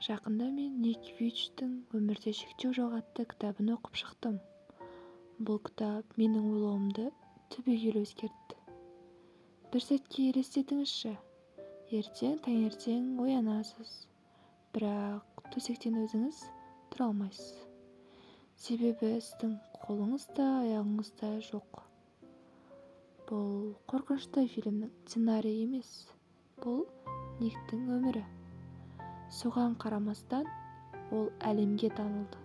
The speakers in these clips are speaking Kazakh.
Жақында мен Ник Вуйчичтің «Өмірде шектеу жоқ» атты кітабын оқып шықтым. Бұл кітап менің ойлауымды түбегейлі өзгертті. Бір сәтке елестетіңізші: ертең таңертең оянасыз, бірақ төсектен өзіңіз тұра алмайсыз. Себебі сіздің қолыңыз да, аяғыңыз да жоқ. Бұл қорқынышты фильмнің сценарийі емес, бұл Никтің өмірі. Соған қарамастан, ол әлемге танылды,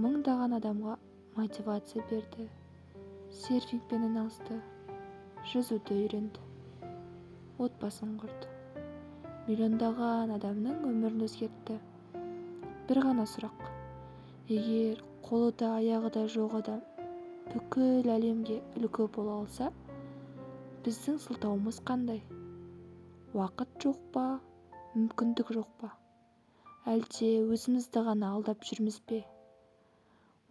мыңдаған адамға мотивация берді, серфингпен айналысты, жүзуді үйренді, отбасын құрды, миллиондаған адамның өмірін өзгертті. Бір ғана сұрақ: егер қолы да, аяғы да жоқ адам бүкіл әлемге үлгі бола алса, біздің сылтауымыз қандай? Уақыт жоқ па, мүмкіндік жоқ па, әлде өзімізді ғана алдап жүрміз бе?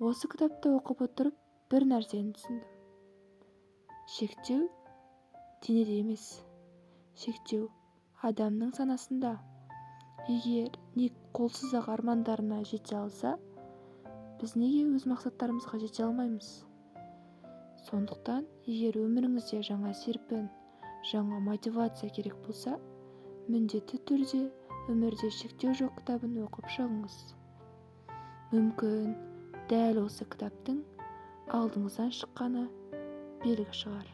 Осы кітапты оқып отырып, бір нәрсені түсіндім: шектеу денеде емес, шектеу адамның санасында. Егер Ник қолсыз-ақ армандарына жете алса, біз неге өз мақсаттарымызға жете алмаймыз? Сондықтан егер өміріңізде жаңа серпін, жаңа мотивация керек болса, міндетті түрде «Өмірде шектеу жоқ» кітабын оқып шығыңыз. Мүмкін, дәл осы кітаптың алдыңыздан шыққаны белгі шығар.